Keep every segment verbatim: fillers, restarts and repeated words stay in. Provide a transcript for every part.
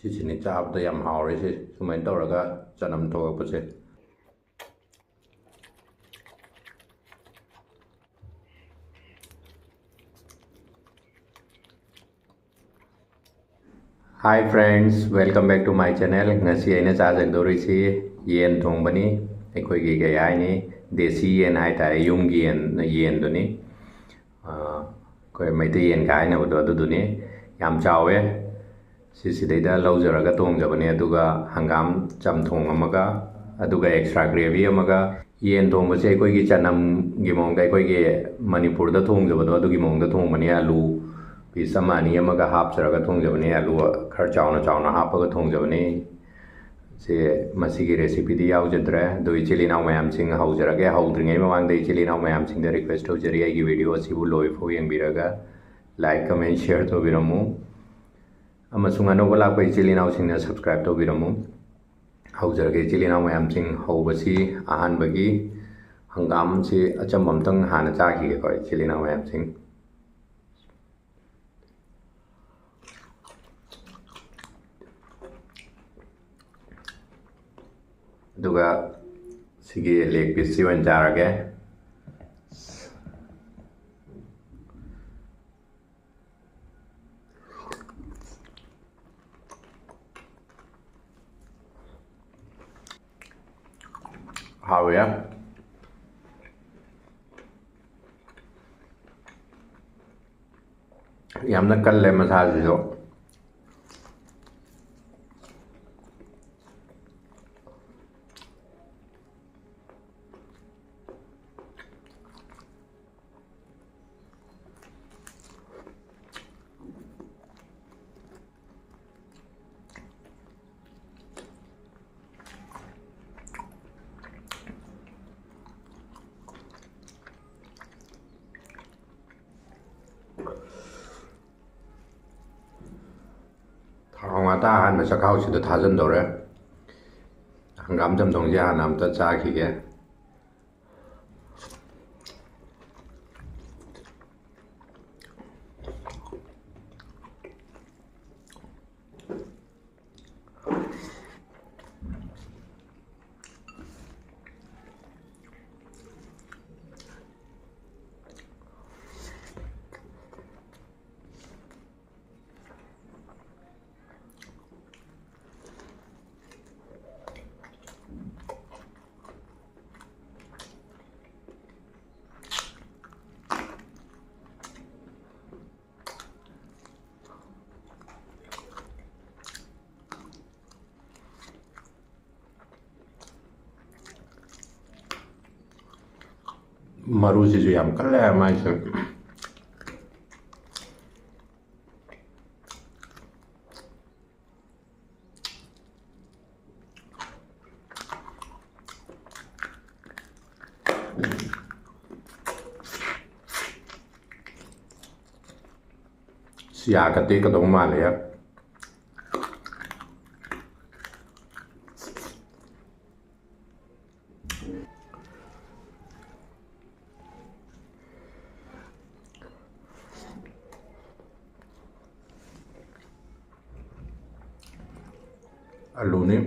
ꯁꯤꯁꯤꯅꯤ ꯆꯥꯕꯗ ꯌꯥꯝ ꯍꯥꯎꯔꯤꯁꯦ, ꯁꯨꯃꯥꯏꯅ ꯇꯧꯔꯒ ꯆꯅꯝ ꯊꯣꯡꯉꯛꯄꯁꯦ꯫ Hi friends, welcome back to my channel. ꯉꯁꯤ ꯑꯩꯅ ꯆꯥꯖꯒꯗꯧꯔꯤꯁꯤ ꯌꯦꯟ ꯊꯣꯡꯕꯅꯤ꯫ ꯑꯩꯈꯣꯏꯒꯤ ꯀꯩ ꯍꯥꯏꯅꯤ, ꯗꯦꯁꯤ ꯌꯦꯟ ꯍꯥꯏꯇꯥꯔꯦ, ꯌꯨꯝꯒꯤ ꯌꯦꯟ, ꯌꯦꯟꯗꯨꯅꯤ꯫ ꯑꯩꯈꯣꯏ ꯃꯩꯇꯩ ꯌꯦꯟꯒ ꯍꯥꯏꯅꯕꯗꯣ ꯑꯗꯨꯗꯨꯅꯤ꯫ ꯌꯥꯝ ꯆꯥꯎꯋꯦ꯫ ꯁꯤꯁꯤꯗꯩꯗ ꯂꯧꯖꯔꯒ ꯊꯣꯡꯖꯕꯅꯦ꯫ ꯑꯗꯨꯒ ꯍꯪꯒꯥꯝ ꯆꯝꯊꯣꯡ ꯑꯃꯒ, ꯑꯗꯨꯒ extra gravy ꯑꯃꯒ꯫ ꯌꯦꯟ ꯊꯣꯡꯕꯁꯦ ꯑꯩꯈꯣꯏꯒꯤ ꯆꯅꯝꯒꯤ ꯃꯑꯣꯡꯗ, ꯑꯩꯈꯣꯏꯒꯤ ꯃꯅꯤꯄꯨꯔꯗ ꯊꯣꯡꯖꯕꯗꯣ ꯑꯗꯨꯒꯤ ꯃꯑꯣꯡꯗ ꯊꯣꯡꯕꯅꯦ꯫ ꯑꯂꯨ piece ꯑꯃ ꯑꯅꯤ ꯑꯃꯒ ꯍꯥꯞꯆꯔꯒ ꯊꯣꯡꯖꯕꯅꯦ꯫ ꯑꯂꯨ ꯈꯔ ꯆꯥꯎꯅ ꯆꯥꯎꯅ ꯍꯥꯞꯄꯒ ꯊꯣꯡꯖꯕꯅꯦ꯫ ꯁꯦ, ꯃꯁꯤꯒꯤ recipeꯗꯤ ꯌꯥꯎꯖꯗ꯭ꯔꯦ꯫ ꯑꯗꯨ ꯏꯆꯤꯜ ꯏꯅꯥꯎ ꯃꯌꯥꯝꯁꯤꯡ ꯍꯧꯖꯔꯒꯦ꯫ ꯍꯧꯗ꯭ꯔꯤꯉꯩ ꯃꯃꯥꯡꯗ ꯏꯆꯤꯜ ꯏꯅꯥꯎ ꯃꯌꯥꯝꯁꯤꯡꯗ request ꯇꯧꯖꯔꯤ, ꯑꯩꯒꯤ video ꯑꯁꯤꯕꯨ ꯂꯣꯏꯐꯥꯎ ꯌꯦꯡꯕꯤꯔꯒ like, comment, share ꯇꯧꯕꯤꯔꯝꯃꯨ꯫ ꯑꯃꯁꯨꯡ ꯑꯅꯧꯕ ꯂꯥꯛꯄ ꯏꯆꯤꯜ ꯏꯅꯥꯎꯁꯤꯡꯅ subscribe ꯇꯧꯕꯤꯔꯝꯃꯨ꯫ ꯍꯧꯖꯔꯒꯦ ꯏꯆꯤꯜ ꯏꯅꯥꯎ ꯃꯌꯥꯝꯁꯤꯡ꯫ ꯍꯧꯕꯁꯤ ꯑꯍꯥꯟꯕꯒꯤ ꯍꯪꯒꯥꯝꯁꯤ ꯑꯆꯝꯕ ꯑꯝꯇꯪ ꯍꯥꯟꯅ ꯆꯥꯈꯤꯒꯦꯀꯣ ꯏꯆꯤꯜ ꯏꯅꯥꯎ ꯃꯌꯥꯝꯁꯤꯡ꯫ ꯑꯗꯨꯒ ꯁꯤꯒꯤ leg pieceꯁꯤ ꯑꯣꯏꯅ ꯆꯥꯔꯒꯦ꯫ ꯍꯥꯎꯋꯦ꯫ ꯌꯥꯝꯅ ꯀꯜꯂꯦ ꯃꯁꯥꯁꯤꯁꯨ꯫ ꯊꯥꯎ ꯉꯥꯛꯇ ꯑꯍꯥꯟꯕ ꯆꯥꯛꯈꯥꯎꯁꯤꯗ ꯊꯥꯖꯤꯟꯗꯧꯔꯦ꯫ ꯍꯪꯒꯥꯝ ꯆꯝꯊꯣꯡꯁꯦ ꯍꯥꯟꯅ ꯑꯝꯇ ꯆꯥꯈꯤꯒꯦ꯫ ꯃꯔꯨꯁꯤꯁꯨ ꯌꯥꯝ ꯀꯜꯂꯦ ꯃꯥꯏꯁꯦ꯫ ꯁꯤ ꯌꯥꯒ ꯇꯦꯛꯀꯗꯧ ꯃꯥꯜꯂꯦ꯫ ꯑꯂꯨꯅꯤ꯫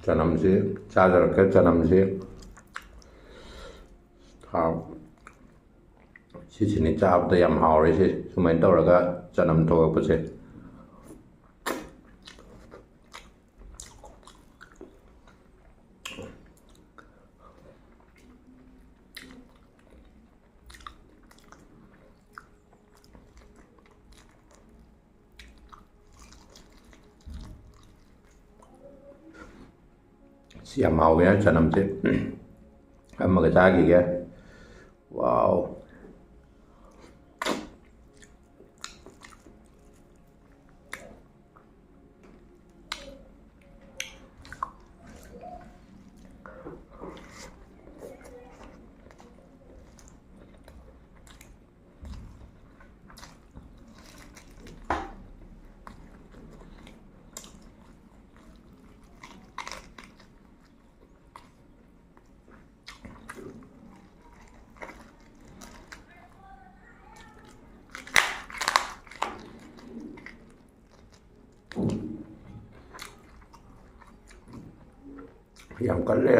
ꯆꯅꯝꯁꯤ ꯆꯥꯖꯔꯛꯀꯦ꯫ ꯆꯅꯝꯁꯤ ꯊꯥꯎ ꯁꯤꯁꯤꯅꯤ ꯆꯥꯕꯗ ꯌꯥꯝ ꯍꯥꯎꯔꯤꯁꯦ, ꯁꯨꯃꯥꯏꯅ ꯇꯧꯔꯒ ꯆꯅꯝ ꯊꯣꯛꯂꯛꯄꯁꯦ꯫ ꯁꯤ ꯌꯥꯝ ꯍꯥꯎꯋꯦ ꯆꯅꯝꯁꯦ꯫ ꯑꯃꯒ ꯆꯥꯈꯤꯒꯦ꯫ ꯋꯥꯎ꯫ ꯌꯥꯝ ꯀꯜꯂꯦ꯫